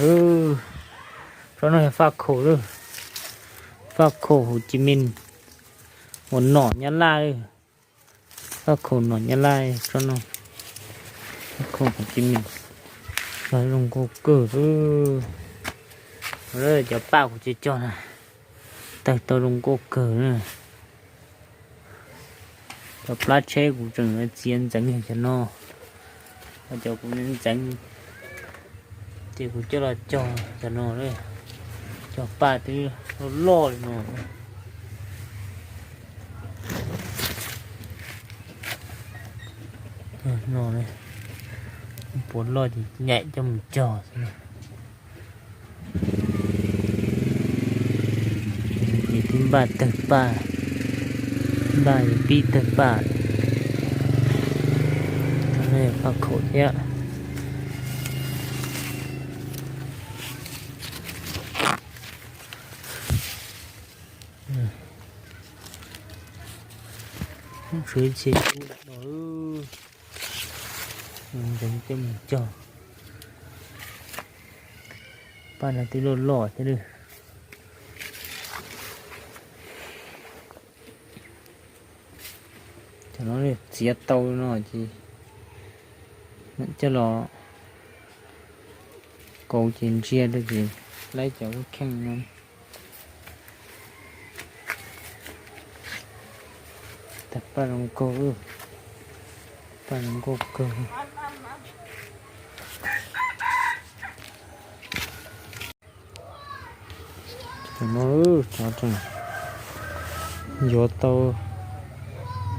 Tsob no yog faj khaum lawm, faj khaum Hồ Chí Minh uas nom Nyab Laj lawm. Faj khaum nom Nyab Laj tsob no, faj khaum Hồ Chí Minh. Tawg zoo nkauj kawg lawm. Cov paj kuv cog cog na, tawg tau zoo nkauj kawg na. Cov plab tsheb kuv tseem txiav ntxeev yog cov no, cov kuv ntxeev ces kuv coj los cog cov no, cov paj twb loj loj li no. No, puas loj ces nyaim coj mus cog xwb. Ces twb npaj tawg paj, npaj pib tawg paj. Paj khaum thiab. Tshuav ib txhia cub ntawm no, ntxeev coj mus cog. Paj no twb loj loj thiab lawm. Cov no txiav tau no ces coj los kauv ces ntsia rau ces laib cov lub kheej no. Tawg paj zoo nkauj, paj zoo nkauj kawg. Cov no, cov tseem yuav tau,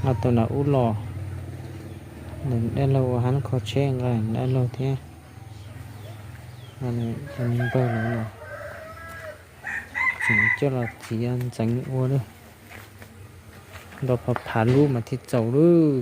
nqa tau nram ub los, nws dab laug ua hab kho tsheb nqa dab laug thiab. Cov me npawg lawv los tseem coj los txiav ntxeev ua lawm, nrau phav phav lub mas thiaj txaus lawm.